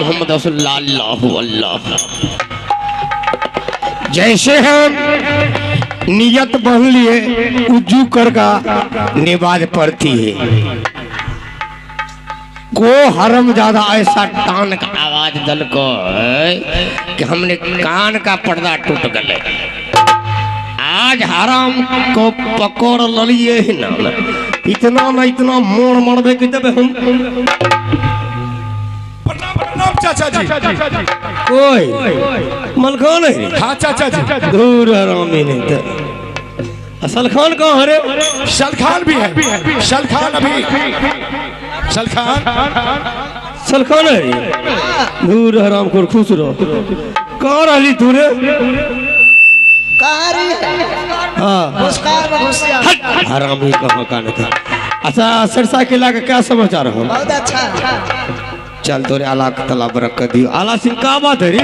मोहम्मद रसूलुल्लाह। अल्लाह अल्लाह। जैसे हम नियत बन लिए उज्जू कर का निवाज पड़ती है, को हरम ज्यादा ऐसा टान का आवाज दल को कि हमने कान का पर्दा टूट गए। आज हराम को पकड़ लिए ही ना, इतना ना इतना मोड़ मरबे कि तब हम। प्रणाम चाचा जी। कोई मलखान है? हाँ चाचा जी। दूर हरामी नहीं थे। असल खान कहाँ है रे? सलखान भी है, सलखान अभी सलखान सलखान है रे। दूर हराम खोर खुश रहो। कहाँ रही तू रे? कहाँ रही है? हाँ हरामी कहाँ का नहीं था। अच्छा सिरसा किला का क्या समाचार हो? बहुत अच्छा। चल तोरे आला तला बरकत दियो। आला सिंह का बात है रे?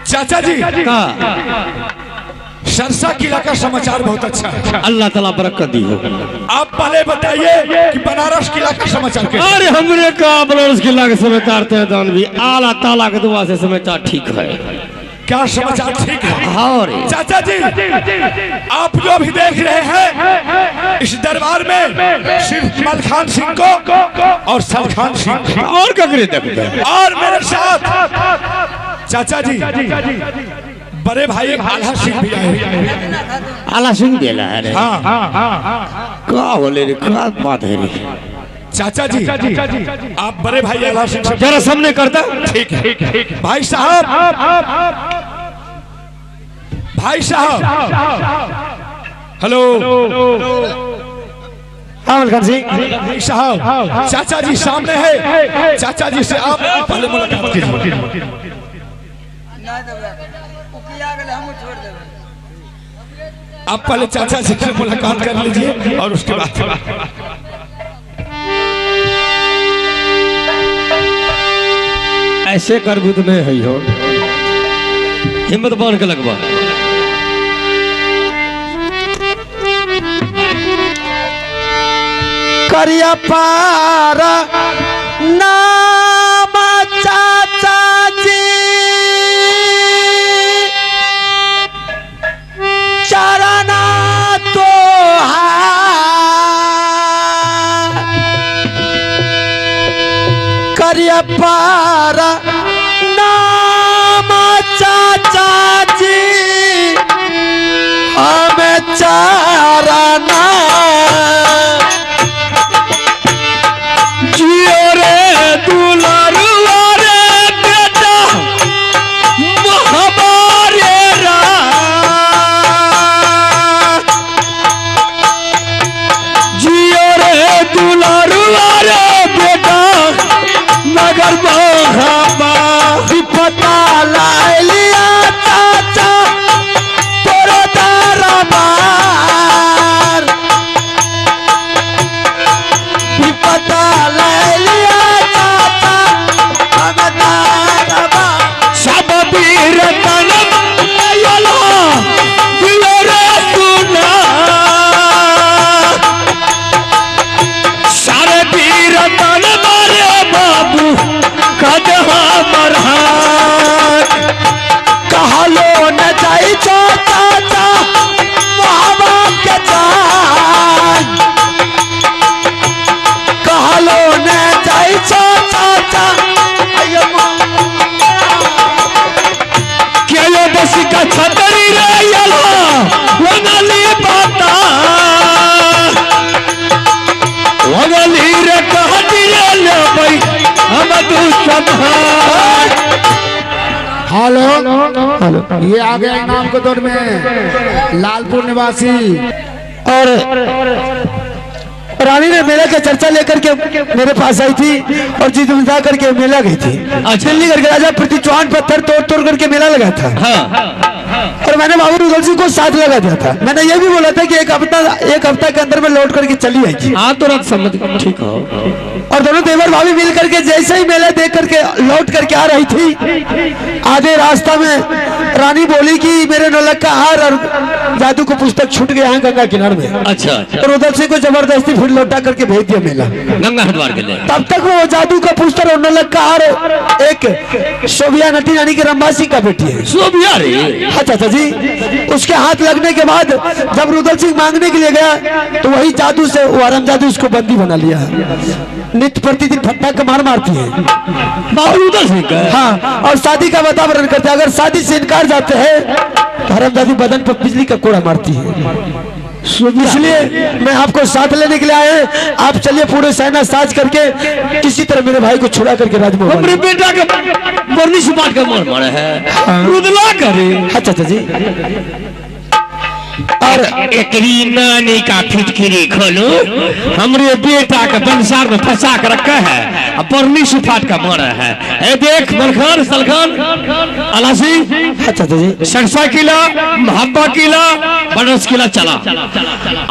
चाचा जी का सरसा किला का समाचार बहुत अच्छा है। अल्लाह तला बरकत दियो। आप पहले बताइए कि बनारस किला का समाचार कैसा? अरे हमरे का बनारस किला के समाचार थे दानवी आला ताला के दुआ से समाचार ठीक है। क्या समाचार ठीक है? हाँ रे चाचा जी, आप जो अभी देख रहे हैं इस दरबार में सिर्फ मलखान सिंह को और सलखान सिंह और ककरे देखते हैं और मेरे साथ चाचा जी बड़े भाई आला सिंह भी आए। आला सिंह भी आया है। हाँ हाँ। क्या बोले रे, क्या बात है रे? चाचा जी आप बड़े भाई आला सिंह जरा सामने करता। ठीक है भाई साहब, भाई साहब हेलो। हाँ मलखान सिंह भाई साहब चाचा जी सामने है, चाचा जी से आप पहले मुलाकात कीजिए। आप पहले चाचा जी से मुलाकात कर लीजिए और उसके बाद। ऐसे करबूत में है हो, हिम्मत बांध के लगवा। करिया पारा नाम चाचा जी चरना तो करिया पारा नाम चाचा जी हमें चरना जियो रे दुलारुआ रे बेटा हमारे रा जियो रे दुलारुआ रे बेटा नगर मोहब्बा विपता लाए लिया चाचा तोरो दरबार विपता लाए लिया चाचा हम दरबार सब वीर तन आयला दियो रे सुना सारे वीर तन मारे बाबू कदहा मरहाक कहलो न जाई चाचा मोहब्बत के चाल कहलो न जाई चाचा के बस का छतरी रे यला वंगली पाता वंगली रे कहती रे ले भाई हम दुश्मन। हेलो हेलो, ये आ गया इनाम के दौर में लालपुर निवासी। और रानी ने मेला का चर्चा लेकर के मेरे पास आई थी और जीत मिला करके मेला गई थी। दिल्ली करके राजा पृथ्वी चौहान पत्थर तोड़ तोड़ करके मेला लगा था। हाँ। और मैंने बाबू रुदल सिंह को साथ लगा दिया था। मैंने ये भी बोला था कि एक हफ्ता के अंदर में लौट करके चली आएगी। हाँ तो रात समझ ठीक हो। और दोनों देवर भाभी मिल करके जैसे ही मेला देख करके लौट करके आ रही थी, आधे रास्ता में रानी बोली कि मेरे नौलख का हार और जादू को पुस्तक छूट गया है गंगा किनारे में। अच्छा, अच्छा। और उधर से को जबरदस्ती फिर फिर लौटा करके भेज दिया मेला गंगा हरिद्वार के लिए। तब तक वो जादू का पूछता रोने लगा। और एक शोभिया नटी यानी कि रंभासी का बेटी है शोभिया रे। हाँ चाचा जी, उसके हाथ लगने के बाद जब रुदल सिंह मांगने के लिए गया तो वही जादू से वो हराम जादू उसको बंदी बना लिया। नित्य प्रतिदिन फट्टा का मार मारती है रुदल सिंह। हाँ, और शादी का वातावरण करते हैं। अगर शादी से इनकार जाते हैं तो हरामजादी बदन पर बिजली का कोड़ा मारती है। इसलिए मैं आपको साथ लेने के लिए आए हैं। आप चलिए पूरे सेना साज करके किसी तरह मेरे भाई को छुड़ा करके राजमहल। मेरे बेटा के बरनी से बात कर मार मारे है रुदला करे। अच्छा अच्छा जी। और एकरी नानी का फिटकिरी खोलो, हमरे बेटा के बंसार में फंसा के रखा है और बरनी से फाट का मारा है। ए देख मलखान सलखान अलासी। अच्छा जी। सरसा किला, मोहब्बा किला, बनारस किला चला।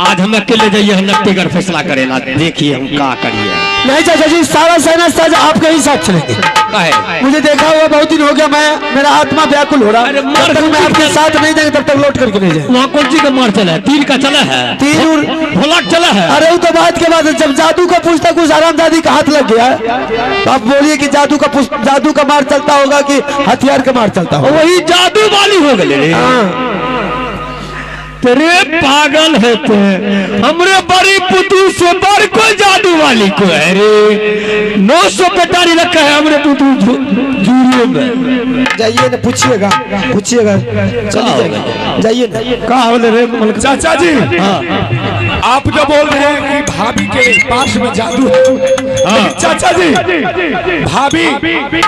आज हम अकेले जाइए, हम नक्कीगर फैसला करेला। देखिए हम क्या करिए। नहीं चाचा जी, सारा सेना साज आपके ही साथ चलेंगे। मुझे देखा हुआ बहुत दिन हो गया, मैं मेरा आत्मा व्याकुल हो रहा है। जब तक मैं आपके साथ नहीं जाएंगे तब तक लौट करके नहीं जाएंगे। वहाँ कौन सी का मार चला है? तीर का चला है, तीर भोलाक चला है। अरे वो तो बात के बाद जब जादू का पूछता कुछ आरामदादी का हाथ लग गया तो आप बोलिए कि जादू का मार चलता होगा कि हथियार का मार चलता होगा? वही जादू वाली हो गई। तेरे पागल है ते, हमरे बड़ी पुतू से बड़ कोई जादू वाली को है रे। 900 पेटारी रखा है हमरे पुतू जूरियों में। जाइए ना, पूछिएगा पूछिएगा, चलिए जाइए ना। कहाँ बोले रे चाचा जी? हाँ। आप जो बोल रहे हैं कि भाभी के पास में जादू है। हाँ। चाचा जी भाभी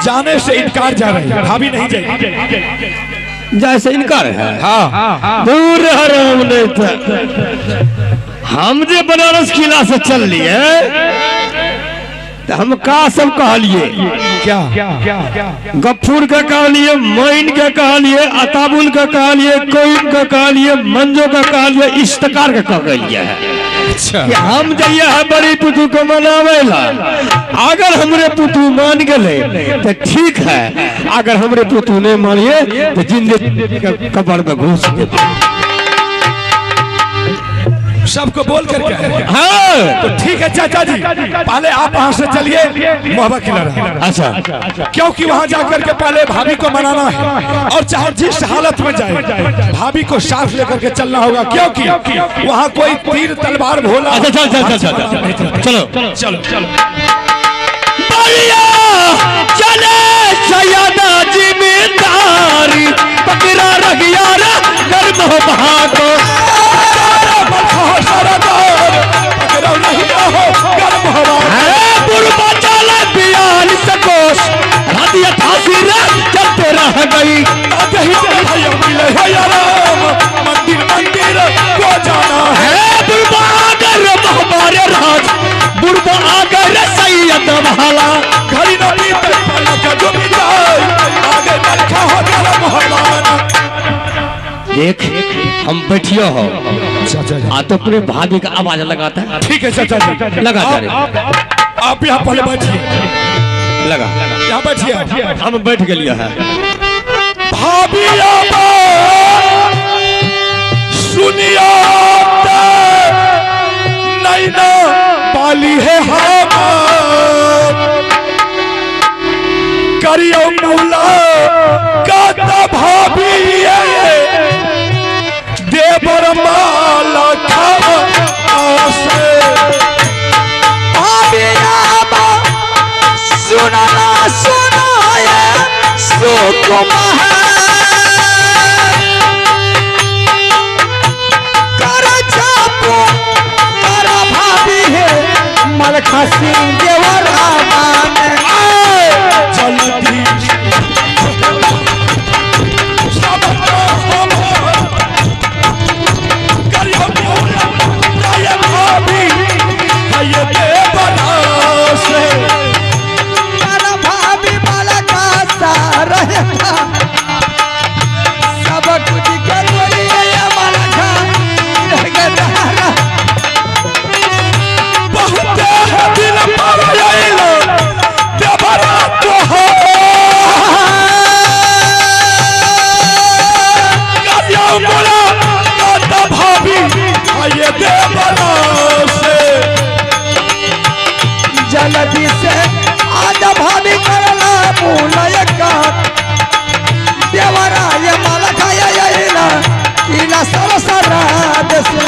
जाने से इनकार जा रही है, भाभी नहीं जाएगी। जैसे इनकार है। हाँ। दूर हराम नहीं था। हम जे बनारस किला से चल लिए तो हम का सब कहलिए क्या? गफ्फूर का कहलिए, मोइन का कहलिए, अताबुल का कहलिए, कोइन का कहलिए, मंजो का कहलिए, इश्तकार का कहलिए है। अच्छा। कि हम जाइए है बड़ी पुतू को मनावेला। अगर हमरे पुतू मान गए तो ठीक है, अगर हमरे पुतू नहीं मानिए तो जिंदगी कब्र में घुस गए। सबको बोल करके। हाँ तो ठीक है चाचा जी, पहले आप वहाँ से चलिए मोहब्बा किला। अच्छा। क्योंकि वहाँ जाकर के पहले भाभी को मनाना है और चाहे जिस हालत में जाए भाभी को साफ लेकर के चलना होगा, क्योंकि वहाँ कोई तीर तलवार भोला। अच्छा चल चल चल चल चलो चलो चलो चले सयादा जिम्मेदारी पकड़ा रगिया गर्म हो भागो। चलते रह गई। मंदिर मंदिर को जाना है। बुरबा आगर हमारे राज, बुरबा आगर सैयद वाला घड़ी नबी आगे मलखा हो मोहब्बा। देख हम बैठियो हो आ तो अपने भाभी का आवाज लगाता है। ठीक है चाचा जी लगा आप यहाँ पहले बैठिए, लगा यहाँ बैठिए। हम बैठ गए है। भाभी सुनिया नैना पाली है हम करियो मौला का भाभी देवर माला खा से। सुना सुनाया कर चापो कर भाभी है मलखा सिंह देवर चलती सब कुछ कर भाभी ये देवरा से। किला सरसा राज से।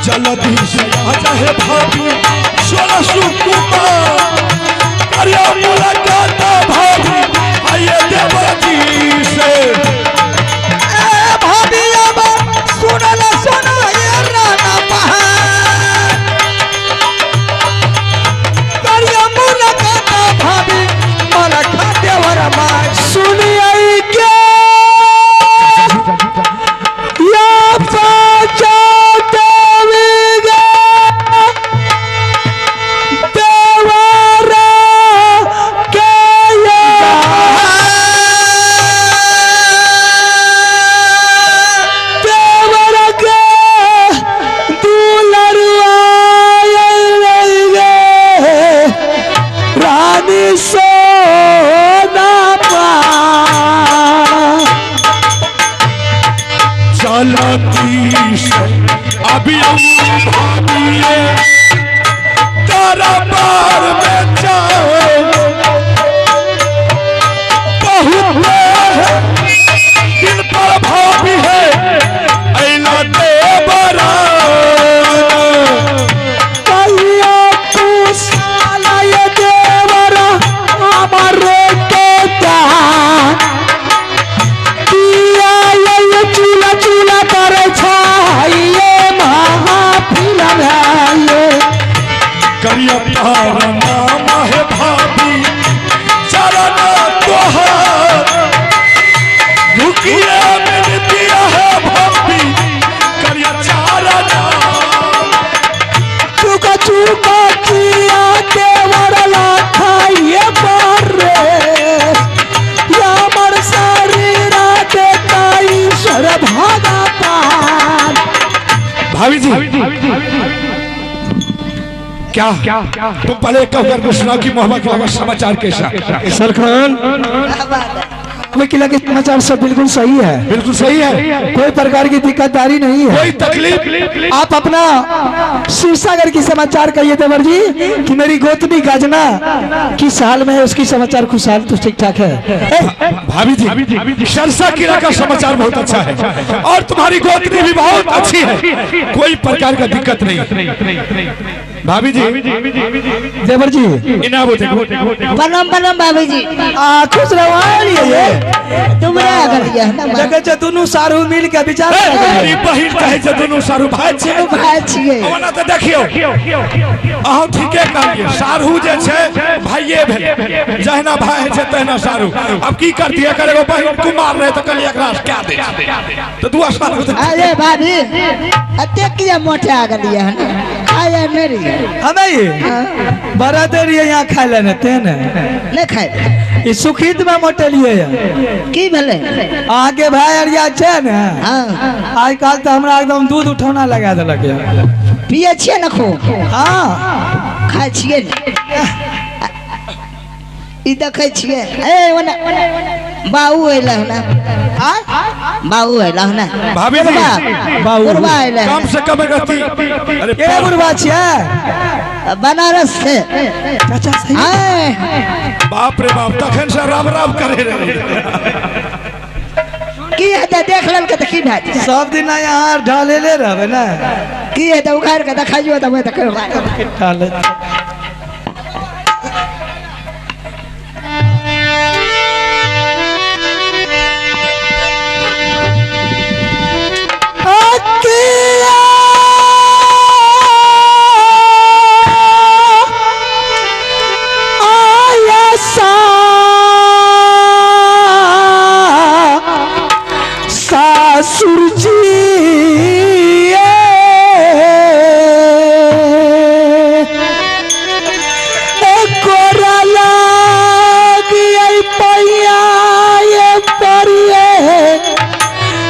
जल्दी से आ जाए भाभी सोलह सुकुमार करिया मुलाकात भाभी आइए देवर जी से। ए भाभी अब सुनल सुना ये राना पहाड़ करिया मुलाकात भाभी मलखा देवर माय। सुनिए के या पाचा अभी भाभी तारा पार में जाओ बहुत दिन पर भाभी है ऐला देवरा कहिया पूछाला ये देवरा हमारे के पिया ये चूल्हा चूल्हा करे छाइए करिया तारा नाम है भाभी चरण तोहार झुकिए मिलती है भाभी करिया चारा नाम। चुका चुका किया देवर लाखाइए पर या मर शरीर देता ईश्वर भागा पार। भाभी जी क्या तुम पहले कहकर को सुनाओ कि मोहब्बत का समाचार कैसा? सरखान किला के समाचार सब बिल्कुल सही है। बिल्कुल सही है, कोई प्रकार की दिक्कतदारी नहीं है, कोई तकलीफ। आप अपना शिवसागर की समाचार कहिए देवर जी कि मेरी गोतनी गाजना किस हाल में है, उसकी समाचार खुशहाल तो ठीक ठाक है। भाभी जी सरसा किला का समाचार बहुत अच्छा है और तुम्हारी गोतनी भी बहुत अच्छी है, कोई प्रकार का दिक्कत नहीं। भाभी जी देवर जी प्रणाम प्रणाम भाभी जी। खुश रहो। तुमरा दोनों सारू मिल के विचार बहिन कहे छै दोनों सारू भाई छै भाई छियै। ओना त देखियो अहाँ ठीके कहलियै, सारू जे छै भाइये भेल, जहिना भाई छै तहिना सारू। अब की करती एकर एगो बहिन कुमार रहे त कहलियै एकरा क्या दे त दुआ सारू। अरे भाभी एते किया मोटा गेलियै हन? खाया नहीं रहियै हमें बड़ा देर यहाँ खाय लेने ते ने नहीं खाय सुखीत में मोटेलिए की भेलै अहाँके भाई अरिया छै ने। आइ काल्हि तऽ हमरा एकदम दूध उठौना लगा देलक। पियै छियै ने खूब? हाँ खाइ छियै ने। ई देखै छियै ए ओना बाबू अयलै हन। बाबू अयलै हन। भाभी जी बाबू बुढ़वा अयलै कम से कम अरे के बुढ़वा छियै? बनारस से चाचा सही। बाप रे बाप तखन से राम राम करे रहे की हेतै देख लेलकै तऽ की भए जेतै? सब दिन यहाँ ढालेले रहबै ने की हेतै उखाड़ि कऽ देखाइयो देबै तऽ ढाले।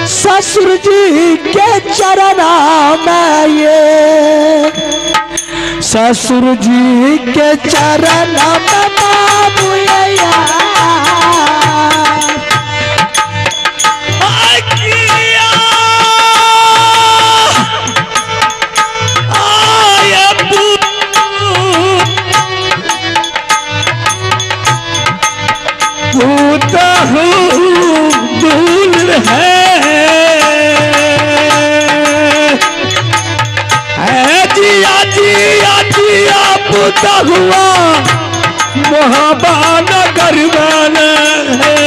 ससुर जी के चरण में ये ससुर जी के चरण में बाबू दूर है। जिया जिया पुता हुआ मोहबा नगर है,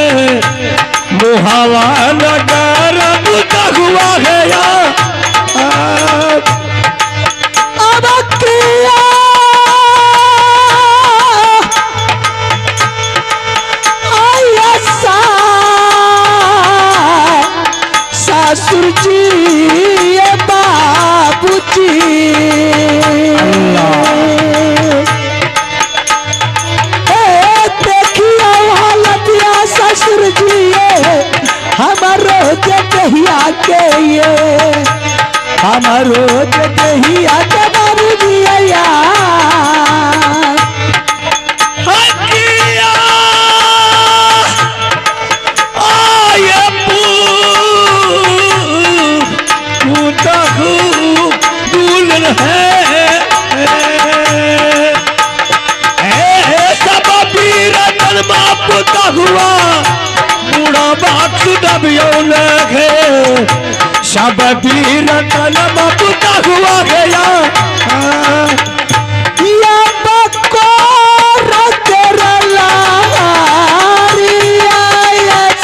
मोहबा नगर पुता हुआ है या अब किया आया सासुर जी बाबूजी देखियो हालतिया ससुर जी हमारो दहिया के ये हमारो दहिया के बाबूजी आया हुआ बूढ़ा बाप सब रतन बापुता हुआ गया या बको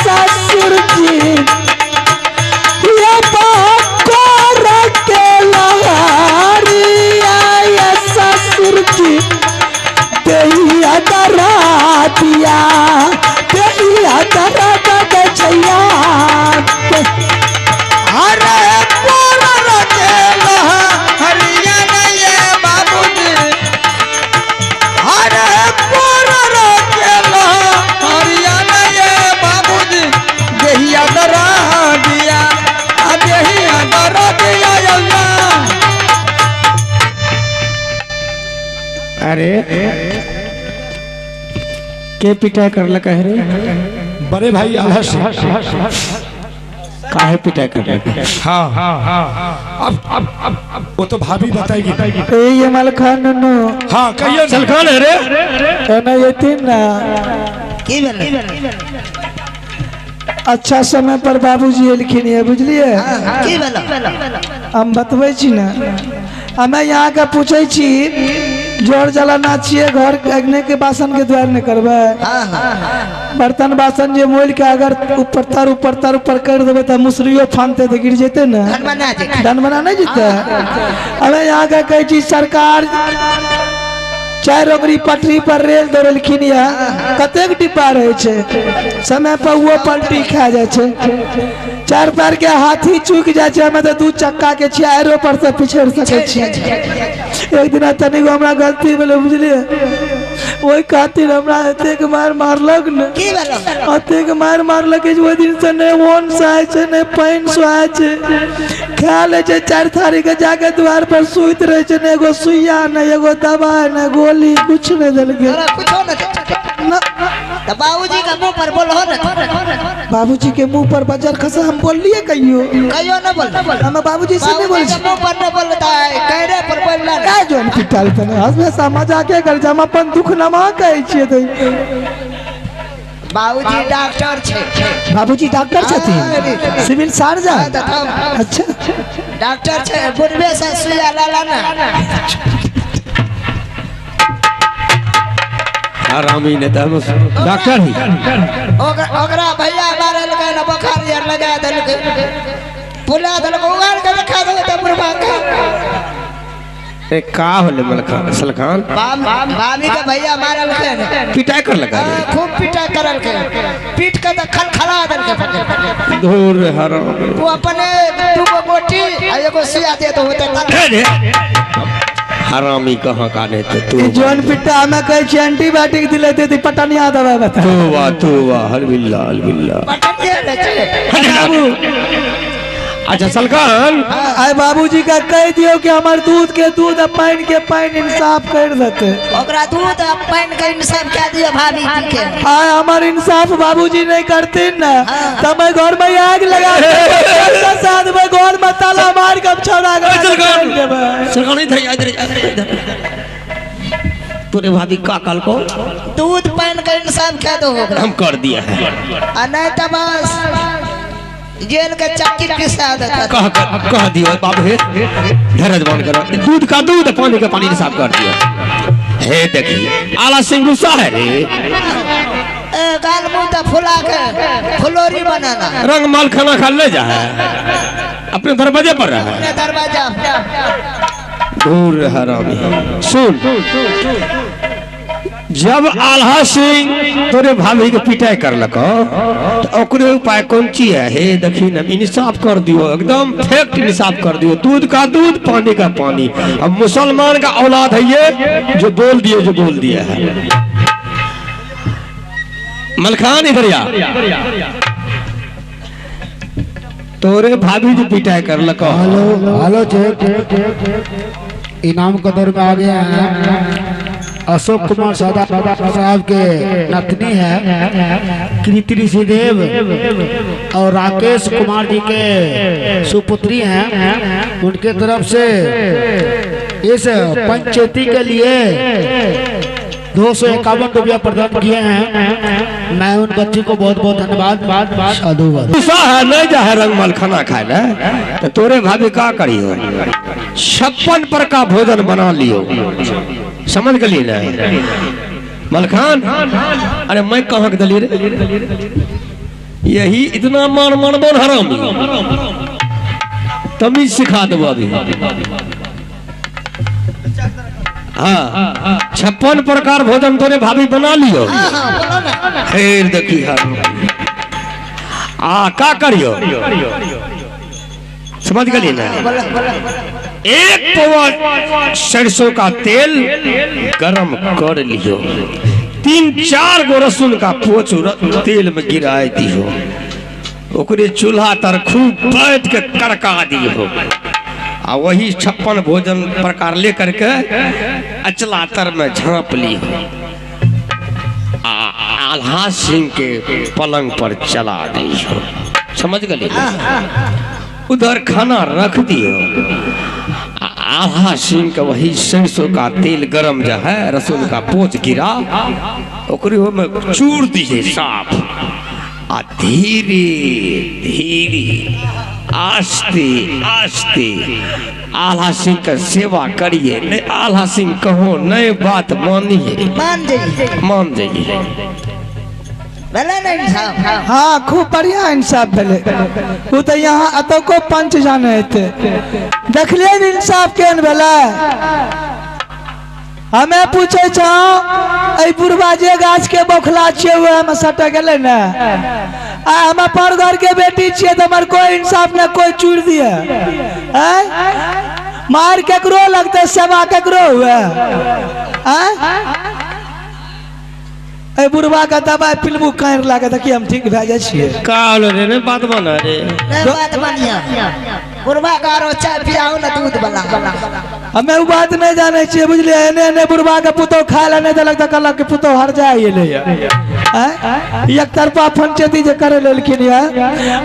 ससुर जी या बको ससुर जी दहिया दरा दिया दहिया दरा दया। अरे पूरा रखेला हरियाणा ये बाबूजी, अरे पूरा रखेला हरियाणा ये बाबूजी दहिया दरा दिया दहिया दरा दिया। अरे के पिटाई कर लगा है रे बड़े भाई आलस काहे पिटाई कर लगा? हाँ हाँ हाँ अब वो तो भाभी बताएगी। ए ये मलखान नो हाँ कहिए सलखान है रे ना ये तीन ना की भेल। अच्छा समय पर बाबूजी एलखिन है बुझलिए। की भेल हम बतबै छी ना, हमें यहाँ के पूछे छी जोर जला ना छिए घर अग्नि के बासन के द्वार नहीं करबै, बर्तन बासन जे मोल के अगर ऊपर तर ऊपर तर ऊपर कर देबै तऽ मुसरियो फानते तऽ गिर जेतै ने, धन बना नहीं जेतै। हमें यहाँ के कहै छी सरकार चारि ओंगरी पटरी पर रेल दौड़ेलखिन यऽ, कतेक डिब्बा रहै छै, समय पर वो पलटी खा जाइ छै, चारि पैर के हाथी चुकि जाइ छै, हमे तऽ दू चक्का के छियै आरो पर से पिछड़ि सकै छियै। एक दिना तनिगो हमरा गलती भेलै बुझलियै, ओहि खातिर हमरा एतेक मारि मारलक ने, एतेक मारि मारलक जे ओहि दिन से नहि ओन सहै छै नहि पानि सहै छै, खा लै छै चारि थारी के जाके द्वार पर सुति रहै छै, नहि एगो सुइया नहि एगो दबाइ नहि गोली कुछ नहि देलकै। बाबूजी के मुंह पर बोलहो ना, बाबूजी के मुंह पर बजर खसा हम बोललिए कहियो कहियो ना बोल, हम बाबूजी से नहीं बोल मुंह पर न बोलता है कहरे पर बोलला का जोन पिटाल तने हमेशा मजाके कर हम अपन दुख नमा कहै छियै। त बाबूजी डॉक्टर छै, बाबूजी डॉक्टर छथिन, सिविल सर्जन। अच्छा डॉक्टर छै, बुढ़बे से सुइया लाला ना हरामी ने तो डॉक्टर ही ओकरा भैया मारलकै न बोखार यार लगा देलकै पुला देलकै उगार के खा देलकै त बुढ़बा के। ए का होले मलखान सलखान भाभी के भैया मारलकै पिटाई कर लगा खूब पिटाई करलकै, पीट के त खलखला देलकै पकड़ धूर हराम तू अपने दू गो गोटी आ एगो सुइया दे दो होते हरामी कहाँ का नहीं तो तू जोन पिट्टा हमें कहै छी एंटीबायोटिक दिलेते त पटनिया दवाई बता तू वाह तू वाह हलबिल्ला हलबिल्ला पटनिया ले चले बाबू। अच्छा सलखान आय बाबूजी का कह दियो कि हमार दूध के दूध आ पानि के पानि इंसाफ कर देते, ओकरा दूध आ पानि के इंसाफ कह दियो भाभी जी के। आय हमार इंसाफ बाबूजी नहीं करते ना त मैं घर में आग लगा साथ में घर में ताला मार के छौड़ा के। सलखान इधर इधर इधर तोरे भाभी का कल को दूध पानि के इंसाफ कह दो हम कर दिया है आ नहीं त बस जेल के चक्की पिसा देता। कह कह दियो बाबू हे धैर्य बंद करो, दूध का दूध पानी का पानी साफ कर दियो। हे देखिए आला सिंह गुस्सा है रे। ए गाल मुंह तो फुला के फुलोरी बनाना रंग माल खाना खा ले जा है अपने दरवाजे पर रहा अपने दरवाजा दूर हरामी। सुन जब आल्हा सिंह तोरे भाभी के पिटाई कर लको तो ओकरे उपाय कौन चीज है? हे देखी न इंसाफ कर दियो, एकदम फैक्ट इंसाफ कर दियो, दूध का दूध पानी का पानी। अब मुसलमान का औलाद है ये जो बोल दिए जो बोल दिया है। मलखान इधर आ, तोरे भाभी जो पिटाई कर लको। हेलो हेलो चेक इनाम के दौर में आ गया है अशोक कुमार सादा साहब के नतनी है कृति ऋषिदेव और राकेश कुमार जी के सुपुत्री हैं। उनके तरफ से इस पंचायती के लिए 251 रुपया प्रदान किए हैं। मैं उन बच्ची को बहुत बहुत धन्यवाद साधुवाद। है नहीं जा है रंग माल खाना खाए ना तो तोरे भाभी का करी हो 56 पर का भोजन बना लियो, समझ गली ना मलखान? अरे मैं कहाँ के दली रे, यही इतना मान मान बोल हरामी तमीज सिखा दो अभी। हाँ 56 प्रकार भोजन तोरे भाभी बना लियो। फिर देखी आ का करियो समझ गली ना? एक पौवा सरसों का तेल गरम कर लियो, 3-4 गो रसुन का पोच तेल में गिराए दियो, ओकरे चूल्हा तर खूब बैठ के करका दियो आ वही 56 भोजन प्रकार लेकर के अचला तर में झाँप लियो आ आल्हा सिंह के पलंग पर चला दियो, समझ गए? उधर खाना रख दियो, आल्हा सिंह का वही सरसों का तेल गरम जो है रसुन का पोच गिरा ओकरे में चूर दीजिए साफ आ धीरे धीरे आस्ते आस्ते आल्हा सिंह का सेवा करिए। नहीं आल्हा सिंह कहो नए बात मानिए, मान जाइए मान जाइए। हाँ खूब बढ़िया इंसाफ भेले। वो तो यहाँ अतो को पंच जाने थे देखलिए इंसाफ केहन भेलै। हमें पूछे छौ बुढ़बा जे गाछ के बौखला छियै वएह में सटक गेलै ने, आ हम पर घर के बेटी छियै तऽ हमर कोई इंसाफ ने कोई चूर दिए। मार केकरो लगतै सेवा केकरो हुए। बुढ़बा के दवाई पिलबू कारि लागे देखिए हम ठीक भए जाइ छियै। का होलो रे ने बात बना रे बात बनिया बुढ़बा के आरो चाय पियाओ ना दूध वाला। हमे उ बात नहीं जानै छियै बुझलियै। एने एने बुढ़बा के पुतोह खाय लए नहि देलक तऽ कहलक कि पुतोह हर जाय एलै एक तरफा पंचायती जे करे लेलखिन ये।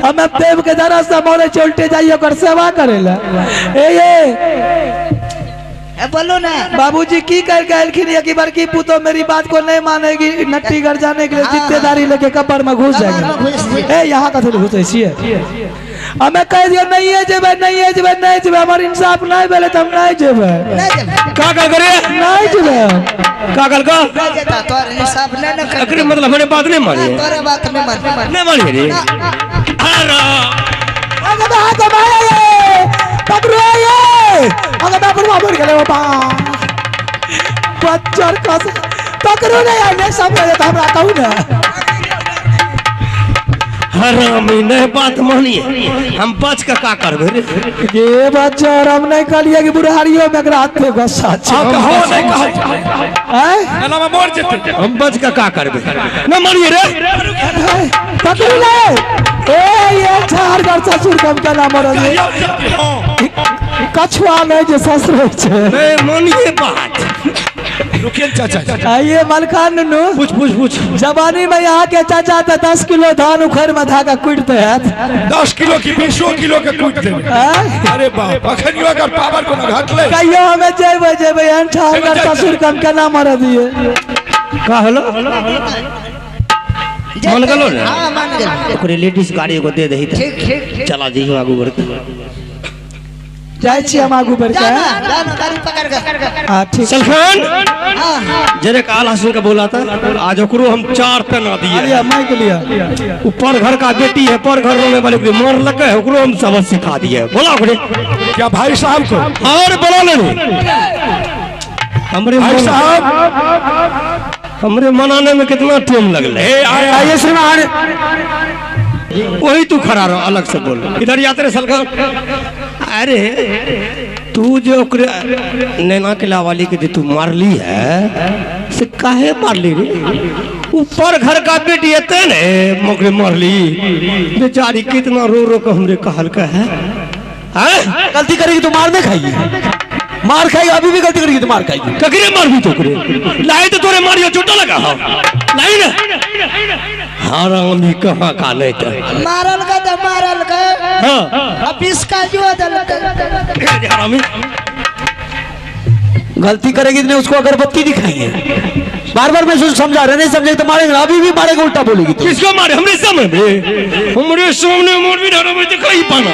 हमे देव के दरस से मरै छै उल्टे जाइए ओकर सेवा करे लए। ए बोलो ना बाबूजी की कर के कि बड़की पुतो मेरी बात को नहीं मानेगी, नट्टी घर जाने के लिए जिम्मेदारी लेके कब्र में घुस जाएगी। ए यहाँ कथी घुसै छियै? हमें कह दियो नहीं है जेबै नहीं है जेबै नहीं जेबै, हमर इंसाफ नहीं भेलै तऽ हम नहीं जेबै। का का करे नहीं जेबै का कर का नहीं जेता तोर इंसाफ नहीं न कर। एकरे मतलब हमरे बात नहीं मानी, तोरे बात नहीं मानी नहीं मानी रे। अरे अगे हाथ मारे पकड़ो ये अगे बाबू मर गेलै बाबा बच्चर कस पकड़ो नहीं यार नहीं सब रहे तो हमरा कहू ना हरामी नहीं बात मानी हम बच के का करबे रे? ये बच्चा हम नहीं कहलिए कि बुढ़ारियो में एकरा हाथ पे गुस्सा छै। कहो नहीं कहो हैं ना मर जेते हम बच के का करबे? ना मारिए रे पकड़ ले। ए ये चार घर ससुर कम के ना मरल कछुआ नहीं जे ससुर छै। नहीं मानिए बात रुकिए चाचा। आइए मलखान नुनू पूछ पूछ पूछ। जवानी में यहाँ के चाचा तो 10 किलो धान उखड़ में धागा कूटते हैं। 10 किलो की 20 किलो के कूटते। अरे बाप अखनियो अगर पावर को न घटले कहियो हमें जेबै जेबै एहन ठाकर ससुर कम केना मर दिए। का होलो? मान गेलो ने? हां मान गेल। ओकरे लेडीज गाड़ी एगो दे दही। ठीक ठीक, चला जइयो आगू बढ़ के। जाइ छी हम आगू बढ़ के। जाना गाड़ी पकड़ के। हां ठीक। सलखान जरे काल हसन का बोला था, आज ओकरो हम 4 तना दिए। लिया माइक लिया। ऊपर घर का बेटी है, पर घर रोने वाले मार लगे है, ओकरो हम सबक सिखा दिए। बोला ओकरे। क्या भाई साहब को? और बोला नहीं हमरे भाई साहब, हमरे मनाने में कितना टाइम लगले। आइए श्रीमान, वही तू खड़ा रहो, अलग से बोल। इधर यात्रा सलखान, अरे तू जो ओकरे नैना के लावाली के जो तू मारली है, से काहे मारली रे? ऊपर घर का बेटी एते ने मोकरे मारली बेचारी, कितना रो रो के हमरे कहल का है। हैं गलती करेगी तो मार नहीं खाएगी, मार खाएगी। अभी भी गलती करेगी तो मार खाएगी। ककरे मारबी तो ओकरे लाई तो तोरे मारियो चोटा लगा हो लाई ना। हरामी कहाँ का नहीं तो मारल का तो मारल का। हां अब इसका जो दल का हरामी गलती करेगी तो उसको अगरबत्ती दिखाएंगे। बार बार मैं समझा रहे, नहीं समझे तो मारेंगे। अभी भी मारेंगे, उल्टा बोलेगी तो। किसको मारे? हमरे सामने, हमरे सामने मोर भी हरामी तो कहीं पाना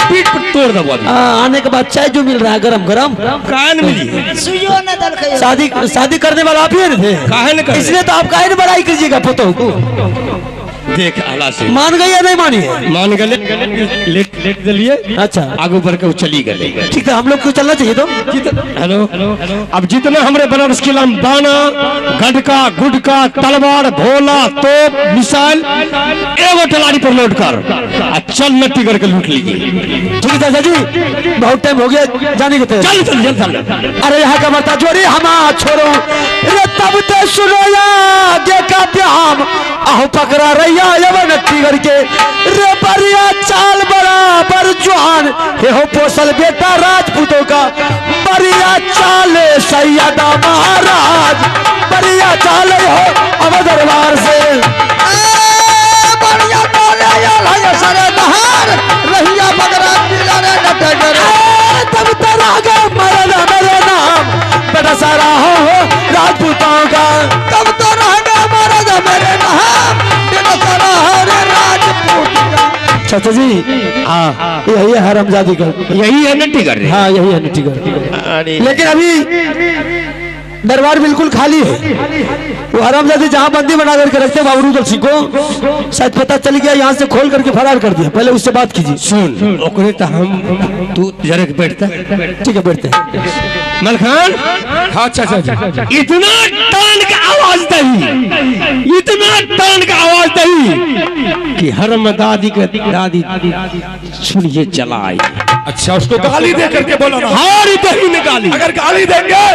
पीठ पर तोड़ दबा। आने के बाद चाय जो मिल रहा है गरम गरम काहे न मिली? सुइयो न दल के। शादी शादी करने वाला आप ही थे, काहे न कर? इसलिए तो आप काहे न बड़ाई कीजिएगा पतोह को। देख आला से मान गई या नहीं मानी है? मान गए, लेट लेट दिलिए। अच्छा आगू बढ़ के चली गए। ठीक है, हम लोग को चलना चाहिए तो। हेलो, अब जितना हमरे बनारस किला में बाना, गडका, गुडका, तलवार, भोला, तोप, मिसाइल एगो टलारी पर लोड कर आ चल नट्टी करके लूट लीजिए। ठीक है चाचा जी, बहुत टाइम हो गया जाने के। चल चल चल चल। अरे यहाँ का मरता जोड़ी हम छोड़ो रे, तब तो सुनो देखा प्याम आहु पकड़ा रैया यवन करके रे बरिया चाल बराबर जुआन हे हो पोसल बेटा राजपूतों का। बरिया चाल सैयदा महाराज, बरिया चाल हो अब दरबार से। बढ़िया बोले सरे बहार रहिया पकड़ा तब तरागा मरद मेरे नाम बेटा सारा हो राजपूतों का। तब तो रहेगा मरद मेरे नाम बेटा सारा हो राजपूत का। चाचा जी हाँ यही है हरामजादी का, यही है नट्टी कर रहे। हाँ यही है नट्टी कर। लेकिन अभी दरबार बिल्कुल खाली है। वो हरामजादी जहाँ बंदी बना करके रखते बाबू रुदल सिंह को, शायद पता चल गया, यहाँ से खोल करके फरार कर दिया। पहले उससे बात कीजिए। सुन ओकरे तो हम तू जरा बैठता। ठीक है बैठते हैं। मलखान हाँ चाचा जी, इतना टान का आवाज दही, इतना टान का आवाज दही कि हरम दादी के दादी सुनिए चला आई। अच्छा उसको गाली दे करके बोला ना। हारी दही निकाली। अगर गाली देंगे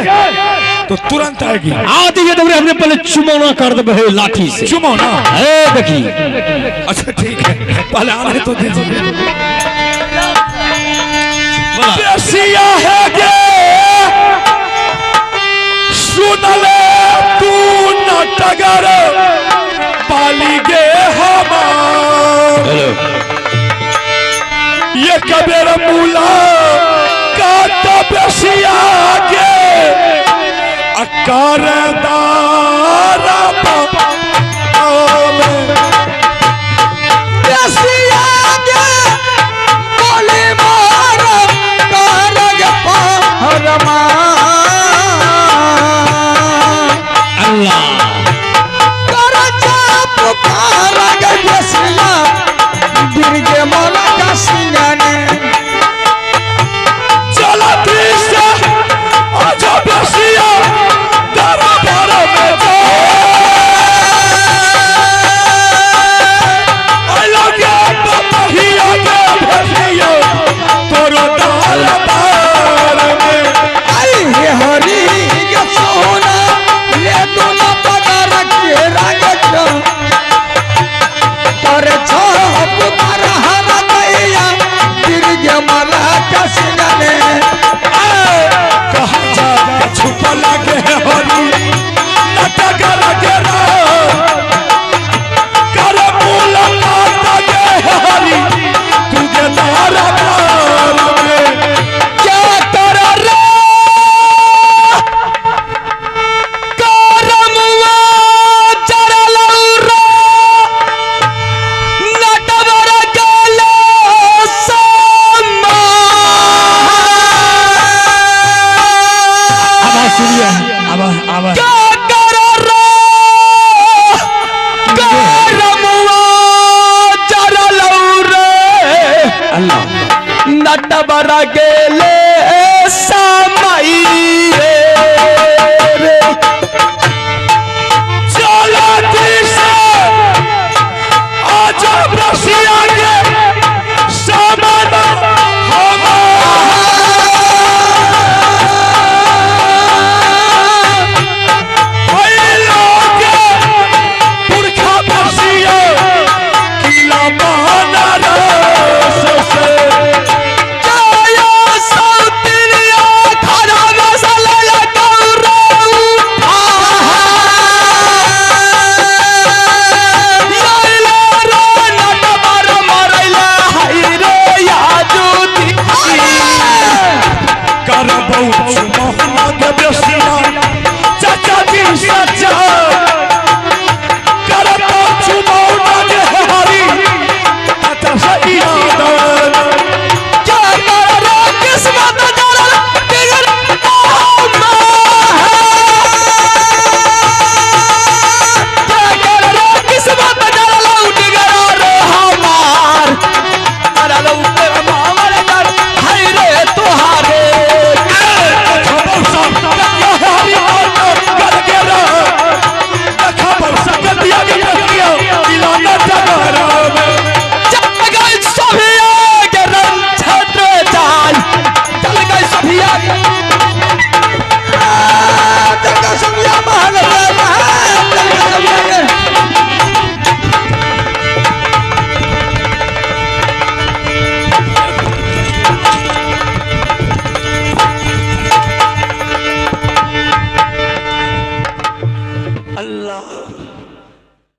तो तुरंत आएगी। आती है तो हमने पहले चुमौना कर दे लाठी से। चुमौना है देखिए। अच्छा ठीक है, पहले आने तो दीजिए। है गे सुन ले तू न टगर पाली गे हमार। ये कबेर मूला काटा बेसिया के अकार दारा बेसिया के बोली मार कारग पहरमा। अल्लाह कर चाप कारग बेसिया बिरजे मोला का सिंगाने चला से चिड़िया आवा आवा क्या करो रो करमुआ जरा रे अल्लाह नटबर गेले समाई रे रे चला दिशा आजा रसिया के सामान पुरखा बसिया किला बनारस से जया सौतिरिया खाना मसाला लगाऊ रे नटबर मरैला हाय रे याजुदी करबौ चुमौना के बेसिया